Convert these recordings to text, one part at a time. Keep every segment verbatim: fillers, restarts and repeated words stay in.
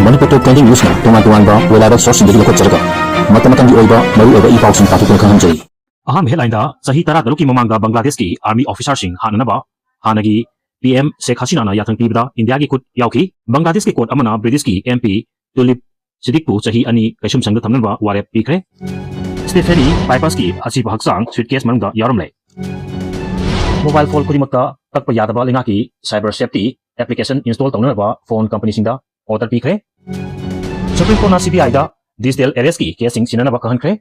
ꯃꯅꯤꯄꯨꯔ ꯇꯣꯞ twenty ꯅ꯭ꯌꯨꯁꯅ ꯇꯣꯉꯥꯟ ꯇꯣꯉꯥꯟꯕ reliable sourceꯁꯤꯡꯗꯒꯤ ꯂꯧꯈꯠꯆꯔꯒ ꯃꯇꯝ ꯃꯇꯝꯒꯤ ꯑꯣꯏꯕ ꯃꯔꯨꯑꯣꯏꯕ ꯏ ꯄꯥꯎꯁꯤꯡ ꯇꯥꯊꯣꯛꯇꯨꯅ ꯈꯪꯍꯟꯖꯔꯤ꯫ ꯑꯍꯥꯟꯕ headlineꯗ, ꯆꯍꯤ ꯇꯔꯥ ꯇꯔꯨꯛꯀꯤ ꯃꯃꯥꯡꯗ ꯕꯪꯒ꯭ꯂꯥꯗꯦꯁꯀꯤ army officerꯁꯤꯡ ꯍꯥꯠꯅꯅꯕ ꯍꯥꯟꯅꯒꯤ P M ꯁꯦꯈ ꯍꯁꯤꯅꯥꯅ ꯌꯥꯊꯪ ꯄꯤꯕꯗ ꯏꯟꯗꯤꯌꯥꯒꯤ ꯈꯨꯠ ꯌꯥꯎꯈꯤ꯫ ꯕꯪꯒ꯭ꯂꯥꯗꯦꯁꯀꯤ court ꯑꯃꯅ Britishꯀꯤ M P Tulip Siddiqueꯄꯨ ꯆꯍꯤ ꯑꯅꯤ ꯀꯩꯁꯨꯝꯁꯪꯗ ꯊꯝꯅꯅꯕ warrant ꯄꯤꯈ꯭ꯔꯦ꯫ Stephanie Papasꯀꯤ ꯑꯁꯤꯕ ꯍꯛꯆꯥꯡ suitcase ꯃꯅꯨꯡꯗ ꯌꯥꯎꯔꯝꯂꯦ꯫ Mobile phone ꯈꯨꯗꯤꯡꯃꯛꯇ ꯀꯛꯄ ꯌꯥꯗꯕ ꯂꯩꯉꯥꯛꯀꯤ cyber safety application install ꯇꯧꯅꯅꯕ phone companyꯁꯤꯡꯗ order ꯄꯤꯈ꯭ꯔꯦ꯫ Supreme Courtꯅ C B Iꯗ digital arrestꯀꯤ caseꯁꯤꯡ ꯁꯤꯟꯅꯅꯕ ꯈꯪꯍꯟꯈ꯭ꯔꯦ꯫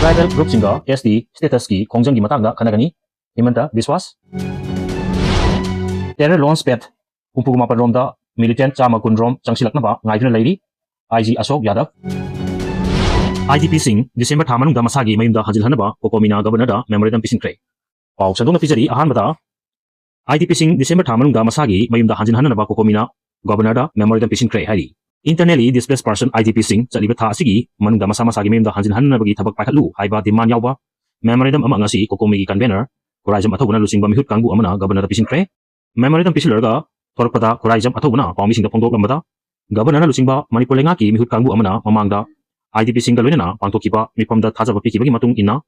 Tribal groupꯁꯤꯡꯒ S T statusꯀꯤ ꯈꯣꯡꯖꯪꯒꯤ ꯃꯇꯥꯡꯗ ꯈꯟꯅꯒꯅꯤ, ꯍꯤꯃꯟꯇ ꯕꯤꯁ꯭ꯋꯥꯁ꯫ Terror launch pad ꯍꯨꯝꯐꯨ ꯃꯥꯄꯟ ꯔꯣꯝꯗ militant ꯆꯥꯝꯃ ꯀꯨꯟ ꯔꯣꯝ ꯆꯪꯁꯤꯜꯂꯛꯅꯕ ꯉꯥꯏꯗꯨꯅ ꯂꯩꯔꯤ, I G ꯑꯁꯣꯛ ꯌꯥꯗꯕ꯫ IDPꯁꯤꯡ December ꯊꯥ ꯃꯅꯨꯡꯗ ꯃꯁꯥꯒꯤ ꯃꯌꯨꯝꯗ ꯍꯟꯖꯤꯜꯍꯟꯅꯕ COCOMIꯅ Governorꯗ memorandum ꯄꯤꯁꯤꯟꯈ꯭ꯔꯦ꯫ ꯄꯥꯎ ꯁꯟꯗꯣꯛꯅ ꯄꯤꯖꯔꯤ꯫ ꯑꯍꯥꯟꯕꯗ, IDPꯁꯤꯡ December ꯊꯥ ꯃꯅꯨꯡꯗ ꯃꯁꯥꯒꯤ ꯃꯌꯨꯝꯗ ꯍꯟꯖꯤꯟꯍꯟꯅꯅꯕ COCOMIꯅ Governorꯗ memorandum ꯄꯤꯁꯤꯟꯈ꯭ꯔꯦ ꯍꯥꯏꯔꯤ꯫ Internally displaced person, IDPꯁꯤꯡ ꯆꯠꯂꯤꯕ ꯊꯥ ꯑꯁꯤꯒꯤ ꯃꯅꯨꯡꯗ ꯃꯁꯥ ꯃꯁꯥꯒꯤ ꯃꯌꯨꯝꯗ ꯍꯟꯖꯤꯟꯍꯟꯅꯕꯒꯤ ꯊꯕꯛ ꯄꯥꯏꯈꯠꯂꯨ ꯍꯥꯏꯕ demand ꯌꯥꯎꯕ memorandum ꯑꯃ ꯉꯁꯤ COCOMIꯒꯤ convener ꯈꯨꯔꯥꯏꯖꯝ ꯑꯊꯧꯕꯅ ꯂꯨꯆꯤꯡꯕ ꯃꯤꯍꯨꯠ ꯀꯥꯡꯕꯨ ꯑꯃꯅ Governorꯗ ꯄꯤꯁꯤꯟꯈ꯭ꯔꯦ꯫ Memorandum ꯄꯤꯁꯤꯜꯂꯨꯔꯒ ꯊꯣꯔꯛꯄꯗ ꯈꯨꯔꯥꯏꯖꯝ ꯑꯊꯧꯕꯅ ꯄꯥꯎꯃꯤꯁꯤꯡꯗ ꯐꯣꯡꯗꯣꯛꯂꯝꯕꯗ, Governorꯅ ꯂꯨꯆꯤꯡꯕ ꯃꯅꯤꯄꯨꯔ ꯂꯩꯉꯥꯛꯀꯤ ꯃꯤꯍꯨꯠ ꯀꯥꯡꯕꯨ ꯑꯃꯅ ꯃꯃꯥꯡꯗ IDPꯁꯤꯡꯒ ꯂꯣꯏꯅꯅ ꯄꯥꯡꯊꯣꯛꯈꯤꯕ ꯃꯤꯐꯝꯗ ꯊꯥꯖꯕ ꯄꯤꯈꯤꯕꯒꯤ ꯃꯇꯨꯡ ꯏꯟꯅ,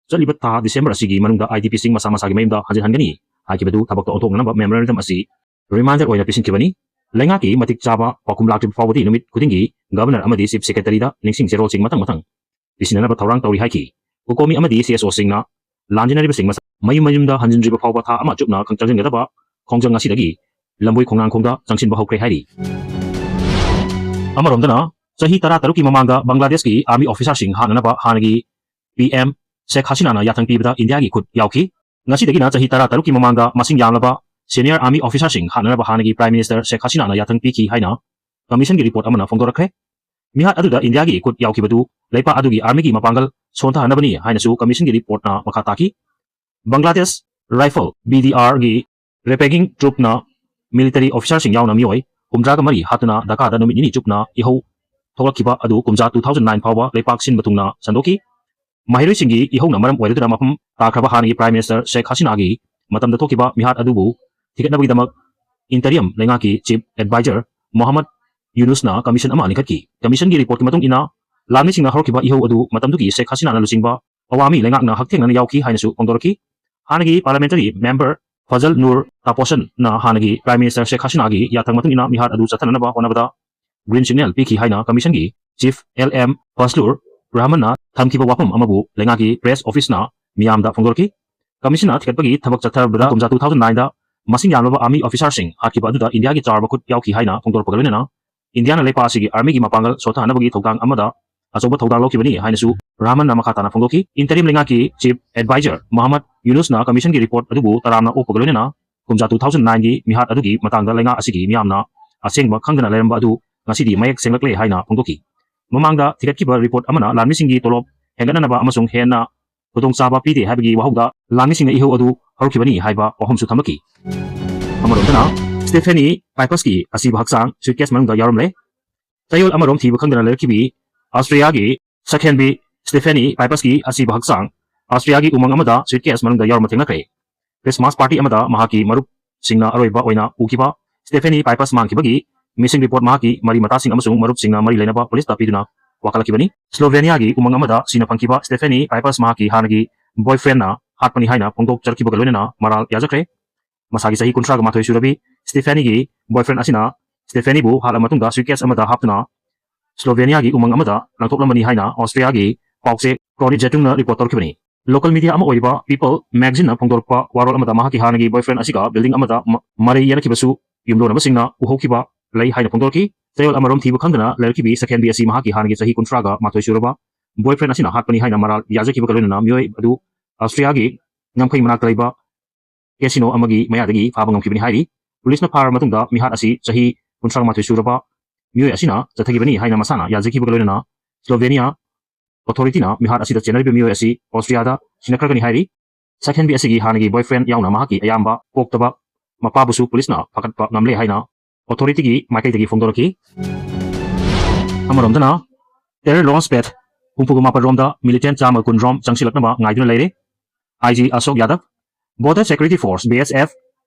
ꯆꯠꯂꯤꯕ ꯊꯥ December ꯑꯁꯤꯒꯤ ꯃꯅꯨꯡꯗ IDPꯁꯤꯡ ꯃꯁꯥ ꯃꯁꯥꯒꯤ ꯃꯌꯨꯝꯗ ꯍꯟꯖꯤꯟꯍꯟꯒꯅꯤ ꯍꯥꯏꯈꯤꯕꯗꯨ ꯊꯕꯛꯇ ꯑꯣꯟꯊꯣꯛꯅꯅꯕ memorandum ꯑꯁꯤ reminder ꯑꯣꯏꯅ ꯄꯤꯁꯤꯟꯈꯤꯕꯅꯤ꯫ ꯂꯩꯉꯥꯛꯀꯤ ꯃꯇꯤꯛ ꯆꯥꯕ ꯄꯥꯎꯈꯨꯝ ꯂꯥꯛꯇ꯭ꯔꯤꯕ ꯐꯥꯎꯕꯗꯤ ꯅꯨꯃꯤꯠ ꯈꯨꯗꯤꯡꯒꯤ Governor ꯑꯃꯗꯤ Chief Secretaryꯗ ꯅꯤꯡꯁꯤꯡ ꯆꯦꯔꯣꯜꯁꯤꯡ ꯃꯊꯪ ꯃꯊꯪ ꯄꯤꯁꯤꯟꯅꯅꯕ ꯊꯧꯔꯥꯡ ꯇꯧꯔꯤ ꯍꯥꯏꯈꯤ꯫ COCOMI ꯑꯃꯗꯤ CSOꯁꯤꯡꯅ ꯂꯥꯟꯖꯦꯟꯅꯔꯤꯕꯁꯤꯡ ꯃꯁꯥ ꯃꯌꯨꯝ ꯃꯌꯨꯝꯗ ꯍꯟꯖꯤꯟꯗ꯭ꯔꯤꯕ ꯐꯥꯎꯕ ꯊꯥ ꯑꯃ ꯆꯨꯞꯅ ꯆꯪꯁꯤꯟꯒꯗꯕ ꯈꯣꯡꯖꯪ ꯑꯁꯤꯗꯒꯤ ꯂꯝꯕꯣꯏ ꯈꯣꯡꯅꯥꯡꯈꯣꯡꯗ ꯆꯪꯁꯤꯟꯕ ꯍꯧꯈ꯭ꯔꯦ ꯍꯥꯏꯔꯤ꯫ ꯑꯃꯔꯣꯝꯗꯅ, ꯆꯍꯤ ꯇꯔꯥ ꯇꯔꯨꯛꯀꯤ ꯃꯃꯥꯡꯗ ꯕꯪꯒ꯭ꯂꯥꯗꯦꯁꯀꯤ army officerꯁꯤꯡ ꯍꯥꯠꯅꯅꯕ ꯍꯥꯟꯅꯒꯤ P M ꯁꯦꯈ ꯍꯁꯤꯅꯥꯅ ꯌꯥꯊꯪ ꯄꯤꯕꯗ ꯏꯟꯗꯤꯌꯥꯒꯤ ꯈꯨꯠ ꯌꯥꯎꯈꯤ꯫ ꯉꯁꯤꯗꯒꯤꯅ ꯆꯍꯤ ꯇꯔꯥ ꯇꯔꯨꯛꯀꯤ ꯃꯃꯥꯡꯗ ꯃꯁꯤꯡ ꯌꯥꯝꯂꯕ senior army officerꯁꯤꯡ ꯍꯥꯠꯅꯅꯕ ꯍꯥꯟꯅꯒꯤ Prime Minister ꯁꯦꯈ ꯍꯁꯤꯅꯥꯅ ꯌꯥꯊꯪ ꯄꯤꯈꯤ ꯍꯥꯏꯅ Commissionꯒꯤ report ꯑꯃꯅ ꯐꯣꯡꯗꯣꯔꯛꯈ꯭ꯔꯦ꯫ ꯃꯤꯍꯥꯠ ꯑꯗꯨꯗ ꯏꯟꯗꯤꯌꯥꯒꯤ ꯈꯨꯠ ꯌꯥꯎꯈꯤꯕꯗꯨ ꯂꯩꯄꯥꯛ ꯑꯗꯨꯒꯤ armyꯒꯤ ꯃꯄꯥꯡꯒꯜ ꯁꯣꯟꯊꯍꯟꯅꯕꯅꯤ ꯍꯥꯏꯅꯁꯨ Commissionꯒꯤ reportꯅ ꯃꯈꯥ ꯇꯥꯈꯤ꯫ Bangladesh Rifle, B D Rꯒꯤ rampaging troopꯅ military officerꯁꯤꯡ ꯌꯥꯎꯅ ꯃꯤꯑꯣꯏ ꯍꯨꯝꯗ꯭ꯔꯥꯒ ꯃꯔꯤ ꯍꯥꯠꯇꯨꯅ ꯙꯥꯀꯥꯗ ꯅꯨꯃꯤꯠ ꯅꯤꯅꯤ ꯆꯨꯞꯅ ꯏꯍꯧ ꯊꯣꯛꯂꯛꯈꯤꯕ ꯑꯗꯨ ꯀꯨꯝꯖꯥ two thousand nine ꯐꯥꯎꯕ ꯂꯩꯄꯥꯛ ꯁꯤꯟꯕ ꯊꯨꯡꯅ ꯁꯟꯗꯣꯛꯈꯤ꯫ ꯃꯍꯩꯔꯣꯏꯁꯤꯡꯒꯤ ꯏꯍꯧꯅ ꯃꯔꯝ ꯑꯣꯏꯔꯗꯨꯅ ꯃꯐꯝ ꯇꯥꯈ꯭ꯔꯕ ꯍꯥꯟꯅꯒꯤ Prime Minister ꯁꯦꯈ ꯍꯁꯤꯅꯥꯒꯤ ꯃꯇꯝꯗ ꯊꯣꯛꯈꯤꯕ ꯃꯤꯍꯥꯠ ꯑꯗꯨꯕꯨ ꯊꯤꯒꯠꯅꯕꯒꯤꯗꯃꯛ interim ꯂꯩꯉꯥꯛꯀꯤ Chief Advisor ꯃꯣꯍꯝꯃꯗ ꯌꯨꯅꯨꯁꯅ ꯀꯃꯤꯁꯟ ꯑꯃ ꯂꯤꯡꯈꯠꯈꯤ꯫ ꯀꯃꯤꯁꯟꯒꯤ ꯔꯤꯄꯣꯔꯠꯀꯤ ꯃꯇꯨꯡ ꯏꯟꯅ, ꯂꯥꯟꯃꯤꯁꯤꯡꯅ ꯍꯧꯔꯛꯈꯤꯕ ꯏꯍꯧ ꯑꯗꯨ ꯃꯇꯝꯗꯨꯒꯤ ꯁꯦꯈ ꯍꯁꯤꯅꯥꯅ ꯂꯨꯆꯤꯡꯕ ꯑꯋꯥꯃꯤ ꯂꯩꯉꯥꯛꯅ ꯍꯛꯊꯦꯡꯅꯅ ꯌꯥꯎꯈꯤ ꯍꯥꯏꯅꯁꯨ ꯐꯣꯡꯗꯣꯔꯛꯈꯤ꯫ ꯍꯥꯟꯅꯒꯤ ꯄꯥꯔꯂꯤꯌꯥꯃꯦꯟꯇꯔꯤ ꯃꯦꯝꯕꯔ ꯐꯖꯜ ꯅꯨꯔ ꯇꯥꯄꯣꯁꯟꯅ ꯍꯥꯟꯅꯒꯤ ꯄ꯭ꯔꯥꯏꯝ ꯃꯤꯅꯤꯁꯇꯔ ꯁꯦꯈ ꯍꯁꯤꯅꯥꯒꯤ ꯌꯥꯊꯪ ꯃꯇꯨꯡ ꯏꯟꯅ ꯃꯤꯍꯥꯠ ꯑꯗꯨ ꯆꯠꯊꯅꯅꯕ ꯍꯣꯠꯅꯕꯗ ꯒ꯭ꯔꯤꯟ ꯁꯤꯒꯅꯦꯜ ꯄꯤꯈꯤ ꯍꯥꯏꯅ ꯀꯃꯤꯁꯟꯒꯤ ꯆꯤꯐ ꯑꯦꯜ ꯑꯦꯝ ꯐꯖꯂꯨꯔ ꯔꯍꯃꯟꯅ ꯊꯝꯈꯤꯕ ꯋꯥꯐꯝ ꯑꯃꯕꯨ ꯂꯩꯉꯥꯛꯀꯤ ꯄ꯭ꯔꯦꯁ ꯑꯣꯐꯤꯁꯅ ꯃꯤꯌꯥꯝꯗ ꯐꯣꯡꯗꯣꯔꯛꯈꯤ꯫ ꯀꯃꯤꯁꯟꯅ ꯊꯤꯒꯠꯄꯒꯤ ꯊꯕꯛ ꯆꯠꯊꯔꯕꯗ ꯀꯨꯝꯖꯥ ꯇꯨ ꯊꯥꯎꯖꯟ ꯅꯥꯏꯟꯗ ꯃꯁꯤꯡ ꯌꯥꯝꯂꯕ ꯑꯥꯔꯃꯤ ꯑꯣꯐꯤꯁꯥꯔꯁꯤꯡ ꯍꯥꯠꯈꯤꯕ ꯑꯗꯨꯗ ꯏꯟꯗꯤꯌꯥꯒꯤ ꯆꯥꯎꯔꯕ ꯈꯨꯠ ꯌꯥꯎꯈꯤ ꯍꯥꯏꯅ ꯐꯣꯡꯗꯣꯔꯛꯄꯒ ꯂꯣꯏꯅꯅ ꯏꯟꯗꯤꯌꯥꯅ ꯂꯩꯄꯥꯛ ꯑꯁꯤꯒꯤ ꯑꯥꯔꯃꯤꯒꯤ ꯃꯄꯥꯡꯒꯜ ꯁꯣꯠꯊꯍꯟꯅꯕꯒꯤ ꯊꯧꯗꯥꯡ ꯑꯃꯗ ꯑꯆꯧꯕ ꯊꯧꯗꯥꯡ ꯂꯧꯈꯤꯕꯅꯤ ꯍꯥꯏꯅꯁꯨ ꯔꯍꯃꯟꯅ ꯃꯈꯥ ꯇꯥꯅ ꯐꯣꯡꯗꯣꯛꯈꯤ꯫ ꯏꯟꯇꯔꯤꯝ ꯂꯩꯉꯥꯛꯀꯤ ꯆꯤꯐ ꯑꯦꯗꯚꯥꯏꯖꯔ ꯃꯣꯍꯝꯃꯗ ꯌꯨꯅꯨꯁꯅ ꯀꯃꯤꯁꯟꯒꯤ ꯔꯤꯄꯣꯔꯠ ꯑꯗꯨꯕꯨ ꯇꯔꯥꯝꯅ ꯑꯣꯛꯄꯒ ꯂꯣꯏꯅꯅ ꯀꯨꯝꯖꯥ ꯇꯨ ꯊꯥꯎꯖꯟ ꯅꯥꯏꯟꯒꯤ ꯃꯤꯍꯥꯠ ꯑꯗꯨꯒꯤ ꯃꯇꯥꯡꯗ ꯂꯩꯉꯥꯛ ꯑꯁꯤꯒꯤ ꯃꯤꯌꯥꯝꯅ ꯑꯁꯦꯡꯕ ꯈꯪꯗꯅ ꯂꯩꯔꯝꯕ ꯑꯗꯨ ꯉꯁꯤꯗꯤ ꯃꯌꯦꯛ ꯁꯦꯡꯂꯛꯂꯦ ꯍꯥꯏꯅ ꯐꯣꯡꯗꯣꯛꯈꯤ꯫ ꯃꯃꯥꯡꯗ ꯊꯤꯒꯠꯈꯤꯕ ꯔꯤꯄꯣꯔꯠ ꯑꯃꯅ ꯂꯥꯟꯃꯤꯁꯤꯡꯒꯤ ꯇꯣꯂꯣꯞ ꯍꯦꯟꯒꯠꯅꯅꯕ ꯑꯃꯁꯨꯡ ꯍꯦꯟꯅ ꯈꯨꯗꯣꯡꯆꯥꯕ ꯄꯤꯗꯦ ꯍꯥꯏꯕꯒꯤ ꯋꯥꯍꯧꯗ ꯂꯥꯟꯃꯤꯁꯤꯡꯅ ꯏꯍꯧ ꯑꯗꯨ ꯍꯧꯔꯛꯈꯤꯕꯅꯤ ꯍꯥꯏꯕ ꯋꯥꯐꯝꯁꯨ ꯊꯝꯂꯛꯈꯤ꯫ ꯑꯃꯔꯣꯝꯗꯅ, ꯁ꯭ꯇꯦꯐꯦꯅꯤ ꯄꯥꯏꯄꯁꯀꯤ ꯑꯁꯤꯕ ꯍꯛꯆꯥꯡ ꯁꯨꯏꯠꯀꯦꯁ ꯃꯅꯨꯡꯗ ꯌꯥꯎꯔꯝꯂꯦ꯫ ꯆꯌꯣꯜ ꯑꯃꯔꯣꯝ ꯊꯤꯕ ꯈꯪꯗꯅ ꯂꯩꯔꯛꯈꯤꯕꯤ ꯑꯁꯇ꯭ꯔꯤꯌꯥꯒꯤ ꯁꯛꯍꯦꯟꯕꯤ ꯁ꯭ꯇꯦꯐꯦꯅꯤ ꯄꯥꯏꯄꯁꯀꯤ ꯑꯁꯤꯕ ꯍꯛꯆꯥꯡ ꯑꯁꯇ꯭ꯔꯤꯌꯥꯒꯤ ꯎꯃꯪ ꯑꯃꯗ ꯁꯨꯏꯠꯀꯦꯁ ꯃꯅꯨꯡꯗ ꯌꯥꯎꯔꯝꯕ ꯊꯦꯡꯅꯈ꯭ꯔꯦ꯫ ꯈ꯭ꯔꯤꯁꯃꯥꯁ ꯄꯥꯔꯇꯤ ꯑꯃꯗ ꯃꯍꯥꯛꯀꯤ ꯃꯔꯨꯞꯁꯤꯡꯅ ꯑꯔꯣꯏꯕ ꯑꯣꯏꯅ ꯎꯈꯤꯕ ꯁ꯭ꯇꯦꯐꯦꯅꯤ ꯄꯥꯏꯄꯁ ꯃꯥꯡꯈꯤꯕꯒꯤ ꯃꯤꯁꯤꯡ ꯔꯤꯄꯣꯔꯠ ꯃꯍꯥꯛꯀꯤ ꯃꯔꯤ ꯃꯇꯥꯁꯤꯡ ꯑꯃꯁꯨꯡ ꯃꯔꯨꯞꯁꯤꯡꯅ ꯃꯔꯤ ꯂꯩꯅꯕ ꯄꯨꯂꯤꯁꯇ ꯄꯤꯗꯨꯅ ꯋꯥꯀꯠꯂꯛꯈꯤꯕꯅꯤ꯫ ꯁ꯭ꯂꯣꯚꯦꯅꯤꯌꯥꯒꯤ ꯎꯃꯪ ꯑꯃꯗ ꯁꯤꯅ ꯐꯪꯈꯤꯕ ꯁ꯭ꯇꯦꯐꯦꯅꯤ ꯄꯥꯏꯄꯁ ꯃꯍꯥꯛꯀꯤ ꯍꯥꯟꯅꯒꯤ ꯕꯣꯏꯐ꯭ꯔꯦꯟꯅ ꯍꯥꯠꯄꯅꯤ ꯍꯥꯏꯅ ꯐꯣꯡꯗꯣꯛꯆꯔꯛꯈꯤꯕꯒ ꯂꯣꯏꯅꯅ ꯃꯔꯥꯜ ꯌꯥꯖꯈ꯭ꯔꯦ꯫ ꯃꯁꯥꯒꯤ ꯆꯍꯤ ꯀꯨꯟꯊ꯭ꯔꯥꯒ ꯃꯥꯊꯣꯏ ꯁꯨꯔꯕꯤ ꯁ꯭ꯇꯦꯐꯦꯅꯤꯒꯤ ꯕꯣꯏꯐ꯭ꯔꯦꯟ ꯑꯁꯤꯅ ꯁ꯭ꯇꯦꯐꯦꯅꯤꯕꯨ ꯍꯥꯠꯂ ꯃꯇꯨꯡꯗ ꯁꯨꯏꯠꯀꯦꯁ ꯑꯃꯗ ꯍꯥꯞꯇꯨꯅ ꯁ꯭ꯂꯣꯚꯦꯅꯤꯌꯥꯒꯤ ꯎꯃꯪ ꯑꯃꯗ ꯂꯪꯊꯣꯛꯂꯝꯕꯅꯤ ꯍꯥꯏꯅ ꯑꯣꯁꯇ꯭ꯔꯤꯌꯥꯒꯤ ꯄꯥꯎꯆꯦ ꯀ꯭ꯔꯣꯅꯤ ꯖꯦꯇꯨꯡꯅ ꯔꯤꯄꯣꯔꯠ ꯇꯧꯔꯛꯈꯤꯕꯅꯤ꯫ ꯂꯣꯀꯦꯜ ꯃꯤꯗꯤꯌꯥ ꯑꯃ ꯑꯣꯏꯔꯤꯕ ꯄꯤꯄꯜ ꯃꯦꯒꯥꯖꯤꯟꯅ ꯐꯣꯡꯗꯣꯔꯛꯄ ꯋꯥꯔꯣꯜ ꯑꯃꯗ ꯃꯍꯥꯛꯀꯤ ꯍꯥꯟꯅꯒꯤ ꯕꯣꯏꯐ꯭ꯔꯦꯟ ꯑꯁꯤꯒ ꯕꯤꯜꯗꯤꯡ ꯑꯃꯗ ꯃ-, ꯃꯔꯩ ꯌꯦꯠꯅꯈꯤꯕꯁꯨ ꯌꯨꯝꯂꯣꯟꯅꯕꯁꯤꯡꯅ ꯎꯍꯧꯈꯤꯕ ꯂꯩ ꯍꯥꯏꯅ ꯐꯣꯡꯗꯣꯔꯛꯈꯤ꯫ ꯆꯌꯣꯜ ꯑꯃꯔꯣꯝ ꯊꯤꯕ ꯈꯪꯗꯅ ꯂꯩꯔꯛꯈꯤꯕꯤ ꯁꯛꯍꯦꯟꯕꯤ ꯑꯁꯤ ꯃꯍꯥꯛꯀꯤ ꯍꯥꯟꯅꯒꯤ ꯆꯍꯤ ꯀꯨꯟꯊ꯭ꯔꯥꯒ ꯃꯥꯊꯣꯏ ꯁꯨꯔꯕ ꯕꯣꯏꯐ꯭ꯔꯦꯟ ꯑꯁꯤꯅ ꯍꯥꯠꯄꯅꯤ ꯍꯥꯏꯅ ꯃꯔꯥꯜ ꯌꯥꯖꯈꯤꯕꯒ ꯂꯣꯏꯅꯅ ꯃꯤꯑꯣꯏ ꯑꯗꯨ ꯑꯁꯇ꯭ꯔꯤꯌꯥꯒꯤ ꯉꯝꯈꯩ ꯃꯅꯥꯛꯇ ꯂꯩꯕ ꯀꯦꯁꯤꯅꯣ ꯑꯃꯒꯤ ꯃꯌꯥꯗꯒꯤ ꯐꯥꯕ ꯉꯝꯈꯤꯕꯅꯤ ꯍꯥꯏꯔꯤ꯫ ꯄꯨꯂꯤꯁꯅ ꯐꯥꯔꯕ ꯃꯇꯨꯡꯗ ꯃꯤꯍꯥꯠ ꯑꯁꯤ ꯆꯍꯤ ꯀꯨꯟꯊ꯭ꯔꯥ ꯃꯥꯊꯣꯏ ꯁꯨꯔꯕ ꯃꯤꯑꯣꯏ ꯑꯁꯤꯅ ꯆꯠꯊꯈꯤꯕꯅꯤ ꯍꯥꯏꯅ ꯃꯁꯥꯅ ꯌꯥꯖꯈꯤꯕꯒ ꯂꯣꯏꯅꯅ ꯁ꯭ꯂꯣꯚꯦꯅꯤꯌꯥ ꯑꯣꯊꯣꯔꯤꯇꯤꯅ ꯃꯤꯍꯥꯠ ꯑꯁꯤꯗ ꯆꯦꯟꯅꯔꯤꯕ ꯃꯤꯑꯣꯏ ꯑꯁꯤ ꯑꯣꯁꯇ꯭ꯔꯤꯌꯥꯗ ꯁꯤꯟꯅꯈ꯭ꯔꯒꯅꯤ ꯍꯥꯏꯔꯤ꯫ ꯁꯛꯍꯦꯟꯕꯤ ꯑꯁꯤꯒꯤ ꯍꯥꯟꯅꯒꯤ ꯕꯣꯏꯐ꯭ꯔꯦꯟ ꯌꯥꯎꯅ ꯃꯍꯥꯛꯀꯤ ꯑꯌꯥꯝꯕ ꯄꯣꯛꯇꯕ ꯃꯄꯥꯕꯨꯁꯨ ꯄꯨꯂꯤꯁꯅ ꯐꯒꯠꯄ ꯉꯝꯂꯦ ꯍꯥꯏꯅ ꯑꯣꯊꯣꯔꯤꯇꯤꯒꯤ ꯃꯥꯏꯀꯩꯗꯒꯤ ꯐꯣꯡꯗꯣꯔꯛꯈꯤ꯫ ꯑꯃꯔꯣꯝꯗꯅ, ꯇꯦꯔꯔ ꯂꯣꯟꯆ ꯄꯦꯗ ꯍꯨꯝꯐꯨꯒ ꯃꯥꯄꯜ ꯔꯣꯝꯗ ꯃꯤꯂꯤꯇꯦꯟ ꯆꯥꯝꯃ ꯀꯨꯟ ꯔꯣꯝ ꯆꯪꯁꯤꯜꯂꯛꯅꯕ ꯉꯥꯏꯗꯨꯅ ꯂꯩꯔꯦ꯫ ꯑꯥꯏ G Ashok Yadav, border security force, B S F,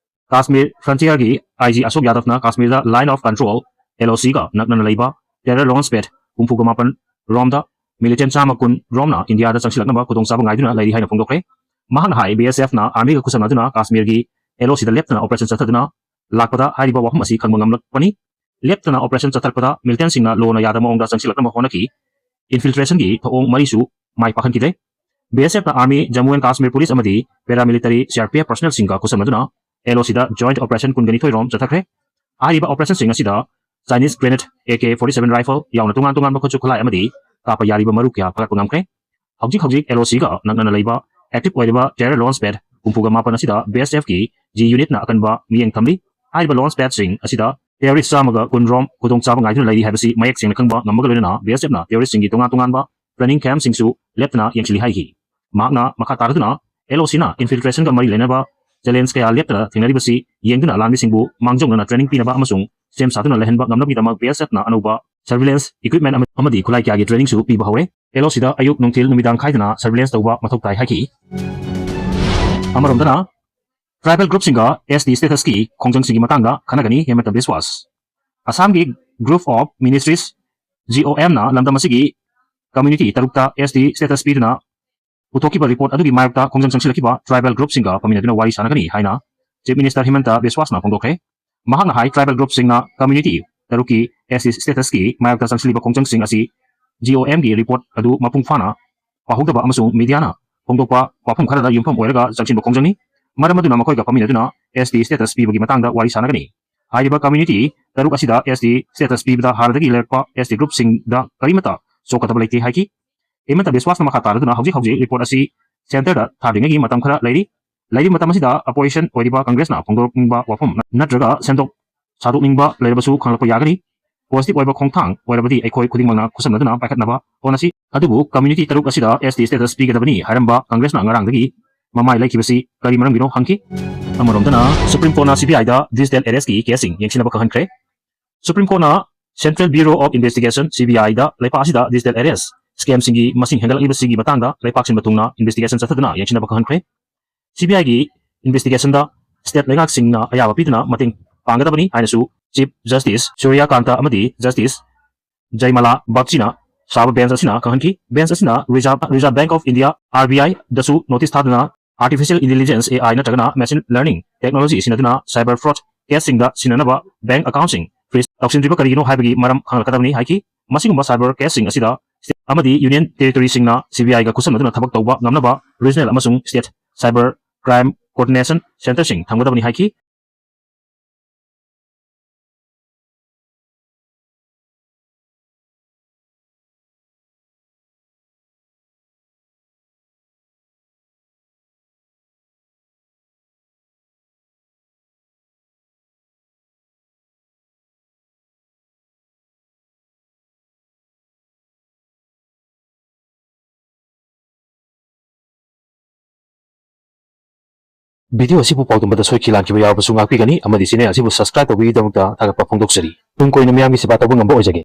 Kashmir ꯐ꯭ꯔꯟꯇꯤꯌꯔꯒꯤ ꯑꯥꯏ ꯖꯤ ꯑꯁꯣꯛ ꯌꯥꯗꯕꯅ ꯀꯥꯁꯃꯤꯔꯗ line of control L O ꯁꯤꯒ ꯅꯛꯅꯅ ꯂꯩꯕ terror launch pad ꯍꯨꯝꯐꯨꯒ ꯃꯥꯄꯟ ꯔꯣꯝꯗ militant ꯆꯥꯝꯃ ꯀꯨꯟ ꯔꯣꯝꯅ ꯏꯟꯗꯤꯌꯥꯗ ꯆꯪꯁꯤꯜꯂꯛꯅꯕ ꯈꯨꯗꯣꯡꯆꯥꯕ ꯉꯥꯏꯗꯨꯅ ꯂꯩꯔꯤ ꯍꯥꯏꯅ ꯐꯣꯡꯗꯣꯛꯈ꯭ꯔꯦ꯫ ꯃꯍꯥꯛꯅ ꯍꯥꯏ, ꯕꯤ ꯑꯦꯁ ꯑꯦꯐꯅ ꯑꯥꯔꯃꯤꯒ ꯈꯨꯠꯁꯝꯅꯗꯨꯅ ꯀꯥꯁꯃꯤꯔꯒꯤ ꯑꯦꯜ ꯑꯣ ꯁꯤꯗ ꯂꯦꯞꯇꯅ operation ꯆꯠꯊꯗꯨꯅ ꯂꯥꯛꯄꯗ ꯍꯥꯏꯔꯤꯕ ꯋꯥꯐꯝ ꯑꯁꯤ ꯈꯪꯕ ꯉꯝꯂꯛꯄꯅꯤ꯫ ꯂꯦꯞꯇꯅ operation ꯆꯠꯊꯔꯛꯄꯗ militantꯁꯤꯡꯅ ꯂꯣꯅ ꯌꯥꯗꯕ ꯃꯑꯣꯡꯗ ꯆꯪꯁꯤꯜꯂꯛꯅꯕ ꯍꯣꯠꯅꯈꯤ꯫ Infiltrationꯒꯤ ꯊꯧꯑꯣꯡ ꯃꯔꯤꯁꯨ ꯃꯥꯏ ꯄꯥꯛꯍꯟꯈꯤꯗ꯭ꯔꯦ꯫ ꯕꯤ ꯑꯦꯁ ꯑꯦꯐꯅ army, Jammu and Kashmir Police ꯑꯃꯗꯤ paramilitary C R P F personnelꯁꯤꯡꯒ ꯈꯨꯠꯁꯝꯅꯗꯨꯅ ꯑꯦꯜ ꯑꯣ ꯁꯤꯗ joint operation ꯀꯨꯟꯒ ꯅꯤꯊꯣꯏ ꯔꯣꯝ ꯆꯠꯊꯈ꯭ꯔꯦ꯫ ꯍꯥꯏꯔꯤꯕ operationꯁꯤꯡ ꯑꯁꯤꯗ Chinese grenade, A K forty seven rifle ꯌꯥꯎꯅ ꯇꯣꯉꯥꯟ ꯇꯣꯉꯥꯟꯕ ꯈꯨꯠꯁꯨ ꯈꯨꯠꯂꯥꯏ ꯑꯃꯗꯤ ꯀꯥꯞꯄ ꯌꯥꯔꯤꯕ ꯃꯔꯨ ꯀꯌꯥ ꯐꯒꯠꯄ ꯉꯝꯈ꯭ꯔꯦ꯫ ꯍꯧꯖꯤꯛ ꯍꯧꯖꯤꯛ ꯑꯦꯜ ꯑꯣ ꯁꯤꯒ ꯅꯛꯅꯅ ꯂꯩꯕ active ꯑꯣꯏꯔꯤꯕ terror launch pad ꯍꯨꯝꯐꯨꯒ ꯃꯥꯄꯟ ꯑꯁꯤꯗ ꯕꯤ ꯑꯦꯁ ꯑꯦꯐꯀꯤ G unitꯅ ꯑꯀꯟꯕ ꯃꯤꯠꯌꯦꯡ ꯊꯝꯂꯤ꯫ ꯍꯥꯏꯔꯤꯕ launch padꯁꯤꯡ ꯑꯁꯤꯗ terrorist ꯆꯥꯝꯃꯒ ꯀꯨꯟ ꯔꯣꯝ ꯈꯨꯗꯣꯡꯆꯥꯕ ꯉꯥꯏꯗꯨꯅ ꯂꯩꯔꯤ ꯍꯥꯏꯕꯁꯤ ꯃꯌꯦꯛ ꯁꯦꯡꯅ ꯈꯪꯕ ꯉꯝꯕꯒ ꯂꯣꯏꯅꯅ ꯕꯤ ꯑꯦꯁ ꯑꯦꯐꯅ terroristꯁꯤꯡꯒꯤ ꯇꯣꯉꯥꯟ ꯇꯣꯉꯥꯟꯕ training campꯁꯤꯡꯁꯨ ꯂꯦꯞꯇꯅ ꯌꯦꯡꯁꯤꯜꯂꯤ ꯍꯥꯏꯈꯤ꯫ ꯃꯍꯥꯛꯅ ꯃꯈꯥ ꯇꯥꯔꯗꯨꯅ ꯑꯦꯜ ꯑꯣ ꯁꯤꯅ infiltrationꯒ ꯃꯔꯤ ꯂꯩꯅꯕ challenge ꯀꯌꯥ ꯂꯦꯞꯇꯅ ꯊꯦꯡꯅꯔꯤꯕꯁꯤ ꯌꯦꯡꯗꯨꯅ ꯂꯥꯟꯃꯤꯁꯤꯡꯕꯨ ꯃꯥꯡꯖꯧꯅꯅ training ꯄꯤꯅꯕ ꯑꯃꯁꯨꯡ ꯁꯦꯝ ꯁꯥꯗꯨꯅ ꯂꯩꯍꯟꯕ ꯉꯝꯅꯕꯒꯤꯗꯃꯛ ꯕꯤ ꯑꯦꯁ ꯑꯦꯐꯅ ꯑꯅꯧꯕ surveillance equipment ꯑꯃ-, ꯑꯃꯗꯤ ꯈꯨꯠꯂꯥꯏ ꯀꯌꯥꯒꯤ trainingꯁꯨ ꯄꯤꯕ ꯍꯧꯔꯦ꯫ ꯑꯦꯜ ꯑꯣ ꯁꯤꯗ ꯑꯌꯨꯛ, ꯅꯨꯡꯊꯤꯜ, ꯅꯨꯃꯤꯗꯥꯡ ꯈꯥꯏꯗꯅ surveillance ꯇꯧꯕ ꯃꯊꯧ ꯇꯥꯏ ꯍꯥꯏꯈꯤ꯫ ꯑꯃꯔꯣꯝꯗꯅ, tribal groupꯁꯤꯡꯒ S T statusꯀꯤ ꯈꯣꯡꯖꯪꯁꯤꯡꯒꯤ ꯃꯇꯥꯡꯗ ꯈꯟꯅꯒꯅꯤ ꯍꯦꯃꯟꯇ ꯕꯤꯁ꯭ꯋꯥꯁ꯫ ꯑꯁꯥꯝꯒꯤ Group of Ministries, G O Mꯅ ꯂꯝꯗꯝ ꯑꯁꯤꯒꯤ community ꯇꯔꯨꯛꯇ S T status ꯄꯤꯗꯨꯅ ꯄꯨꯊꯣꯛꯈꯤꯕ report ꯑꯗꯨꯒꯤ ꯃꯥꯌꯣꯛꯇ ꯈꯣꯡꯖꯪ ꯆꯪꯁꯤꯜꯂꯛꯈꯤꯕ tribal groupꯁꯤꯡꯒ ꯐꯝꯃꯤꯟꯅꯗꯨꯅ ꯋꯥꯔꯤ ꯁꯥꯟꯅꯒꯅꯤ ꯍꯥꯏꯅ Chief Minister ꯍꯤꯃꯟꯇ ꯕꯤꯁ꯭ꯋꯥꯁꯅ ꯐꯣꯡꯗꯣꯛꯈ꯭ꯔꯦ꯫ ꯃꯍꯥꯛꯅ ꯍꯥꯏ, tribal groupꯁꯤꯡꯅ community ꯇꯔꯨꯛꯀꯤ S T statusꯀꯤ ꯃꯥꯌꯣꯛꯇ ꯆꯪꯁꯤꯜꯂꯤꯕ ꯈꯣꯡꯖꯪꯁꯤꯡ ꯑꯁꯤ G O Mꯒꯤ report ꯑꯗꯨ ꯃꯄꯨꯡ ꯐꯥꯅ ꯄꯥꯍꯧꯗꯕ ꯑꯃꯁꯨꯡ mediaꯅ ꯐꯣꯡꯗꯣꯛꯄ ꯋꯥꯐꯝ ꯈꯔꯗ ꯌꯨꯝꯐꯝ ꯑꯣꯏꯔꯒ ꯆꯪꯁꯤꯟꯕ ꯈꯣꯡꯖꯪꯅꯤ꯫ ꯃꯔꯝ ꯑꯗꯨꯅ ꯃꯈꯣꯏꯒ ꯐꯝꯃꯤꯟꯅꯗꯨꯅ S T status ꯄꯤꯕꯒꯤ ꯃꯇꯥꯡꯗ ꯋꯥꯔꯤ ꯁꯥꯟꯅꯒꯅꯤ꯫ ꯍꯥꯏꯔꯤꯕ community ꯇꯔꯨꯛ ꯑꯁꯤꯗ S T status ꯄꯤꯕꯗ ꯍꯥꯟꯅꯗꯒꯤ ꯂꯩꯔꯛꯄ S T groupꯁꯤꯡꯗ ꯀꯔꯤꯃꯠꯇ ꯆꯣꯛꯀꯗꯕ ꯂꯩꯇꯦ ꯍꯥꯏꯈꯤ꯫ ꯍꯤꯃꯟꯇ ꯕꯤꯁ꯭ꯋꯥꯁꯅ ꯃꯈꯥ ꯇꯥꯔꯗꯨꯅ ꯍꯧꯖꯤꯛ ꯍꯧꯖꯤꯛ report ꯑꯁꯤ centreꯗ ꯊꯥꯗ꯭ꯔꯤꯉꯩꯒꯤ ꯃꯇꯝ ꯈꯔ ꯂꯩꯔꯤ꯫ ꯂꯩꯔꯤꯕ ꯃꯇꯝ ꯑꯁꯤꯗ opposition ꯑꯣꯏꯔꯤꯕ Congressꯅ ꯐꯣꯡꯗꯣꯔꯛꯅꯤꯡꯕ ꯋꯥꯐꯝ ꯅꯠꯇ꯭ꯔꯒ ꯁꯦꯝꯗꯣꯛ ꯁꯥꯗꯣꯛꯅꯤꯡꯕ ꯂꯩꯔꯕꯁꯨ ꯈꯪꯂꯛꯄ ꯌꯥꯒꯅꯤ꯫ Positive ꯑꯣꯏꯕ ꯈꯣꯡꯊꯥꯡ ꯑꯣꯏꯔꯕꯗꯤ ꯑꯩꯈꯣꯏ ꯈꯨꯗꯤꯡꯃꯛꯅ ꯈꯨꯠꯁꯝꯅꯗꯨꯅ ꯄꯥꯏꯈꯠꯅꯕ ꯍꯣꯠꯅꯁꯤ꯫ ꯑꯗꯨꯕꯨ community ꯇꯔꯨꯛ ꯑꯁꯤꯗ S T status ꯄꯤꯒꯗꯕꯅꯤ ꯍꯥꯏꯔꯝꯕ Congressꯅ ꯉꯔꯥꯡꯗꯒꯤ ꯃꯃꯥꯏ ꯂꯩꯈꯤꯕꯁꯤ ꯀꯔꯤ ꯃꯔꯝꯒꯤꯅꯣ ꯍꯪꯈꯤ꯫ ꯑꯃꯔꯣꯝꯗꯅ, Supreme Courtꯅ C B Iꯗ digital arrestꯀꯤ caseꯁꯤꯡ ꯌꯦꯡꯁꯤꯟꯅꯕ ꯈꯪꯍꯟꯈ꯭ꯔꯦ꯫ Supreme Courtꯅ Central Bureau of Investigation, C B Iꯗ ꯂꯩꯄꯥꯛ ꯑꯁꯤꯗ digital arrest scamꯁꯤꯡꯒꯤ ꯃꯁꯤꯡ ꯍꯦꯟꯒꯠꯂꯛꯂꯤꯕꯁꯤꯒꯤ ꯃꯇꯥꯡꯗ ꯂꯩꯄꯥꯛ ꯁꯤꯟꯕ ꯊꯨꯡꯅ investigation ꯆꯠꯊꯗꯨꯅ ꯌꯦꯡꯁꯤꯟꯅꯕ ꯈꯪꯍꯟꯈ꯭ꯔꯦ꯫ C B Iꯒꯤ investigationꯗ state ꯂꯩꯉꯥꯛꯁꯤꯡꯅ ꯑꯌꯥꯕ ꯄꯤꯗꯨꯅ ꯃꯇꯦꯡ ꯄꯥꯡꯒꯗꯕꯅꯤ ꯍꯥꯏꯅꯁꯨ Chief Justice Surya Kanta ꯑꯃꯗꯤ Justice Jaimala Bagchina ꯁꯥꯕ bench ꯑꯁꯤꯅ ꯈꯪꯍꯟꯈꯤ꯫ Bench ꯑꯁꯤꯅ Reserve, Reserve Bank of India, R B I, ꯗꯁꯨ notice ꯊꯥꯗꯨꯅ artificial intelligence, A I, ꯅꯠꯇ꯭ꯔꯒꯅ machine learning technology ꯁꯤꯖꯤꯟꯅꯗꯨꯅ cyber fraud caseꯁꯤꯡꯗ ꯁꯤꯖꯤꯟꯅꯅꯕ bank accountꯁꯤꯡ freeze ꯇꯧꯁꯤꯟꯗ꯭ꯔꯤꯕ ꯀꯔꯤꯒꯤꯅꯣ ꯍꯥꯏꯕꯒꯤ ꯃꯔꯝ ꯈꯪꯍꯜꯂꯛꯀꯗꯕꯅꯤ ꯍꯥꯏꯈꯤ꯫ ꯃꯁꯤꯒꯨꯝꯕ cyber caseꯁꯤꯡ ꯑꯁꯤꯗ state ꯑꯃꯗꯤ union territoryꯁꯤꯡꯅ C B Iꯒ ꯈꯨꯠꯁꯝꯅꯗꯨꯅ ꯊꯕꯛ ꯇꯧꯕ ꯉꯝꯅꯕ regional ꯑꯃꯁꯨꯡ state cyber crime coordination centreꯁꯤꯡ ꯊꯝꯒꯗꯕꯅꯤ ꯍꯥꯏꯈꯤ꯫ Video ꯑꯁꯤꯕꯨ ꯄꯥꯎꯗꯝꯕꯗ ꯁꯣꯏꯈꯤ ꯂꯥꯟꯈꯤꯕ ꯌꯥꯎꯔꯕꯁꯨ ꯉꯥꯛꯄꯤꯒꯅꯤ ꯑꯃꯗꯤ channel ꯑꯁꯤꯕꯨ subscribe ꯇꯧꯕꯤꯕꯒꯤꯗꯃꯛꯇ ꯊꯥꯒꯠꯄ ꯐꯣꯡꯗꯣꯛꯆꯔꯤ꯫ ꯇꯨꯡ ꯀꯣꯏꯅ ꯃꯤꯌꯥꯝꯒꯤ ꯁꯦꯕꯥ ꯇꯧꯕ ꯉꯝꯕ ꯑꯣꯏꯖꯒꯦ꯫